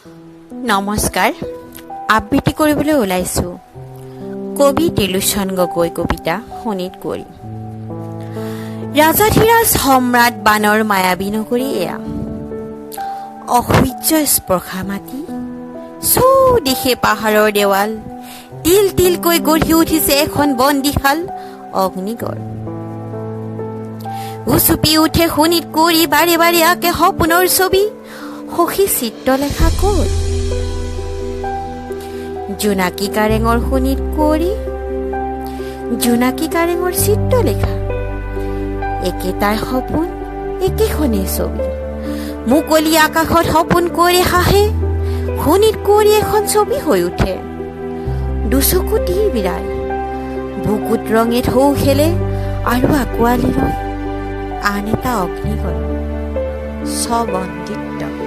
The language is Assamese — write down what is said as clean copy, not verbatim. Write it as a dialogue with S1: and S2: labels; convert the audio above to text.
S1: নমস্কাৰ। আবৃত্তি কৰিবলৈ ওলাইছোঁ কবি ত্ৰিলোচন গগৈ, কবিতা শোণিত কুঁৱৰী। ৰাজাধিৰাজ সম্ৰাট বানৰ মায়াবী নগৰী এয়া। অসহ্য স্পৰ্শা মাটি, চৌদিশে পাহাৰৰ দেৱাল। তিল তিলকৈ গঢ়ি উঠিছে এখন বন্দীশাল অগ্নিগড়। উচুপি উঠে শোণিত কুঁৱৰী, বাৰে বাৰে আঁকে সপোনৰ ছবি। সখী চিত্ৰলেখা ক'ত? জোনাকী কাৰেঙৰ শোণিত কুঁৱৰী, জোনাকী কাৰেঙৰ চিত্ৰলেখা, একেটাই সপোন, একেখনেই ছবি। মুকলি আকাশত সপোন কুঁৱৰী হাঁহে, শোণিত কুঁৱৰী এখন ছবি হৈ উঠে। দুচকু তীৰ বিৰাই, বুকুত ৰঙে ঢৌ খেলে আৰু আঁকোৱালি লয় আন এটা অগ্নিগড়, স্ববন্দিত্ব।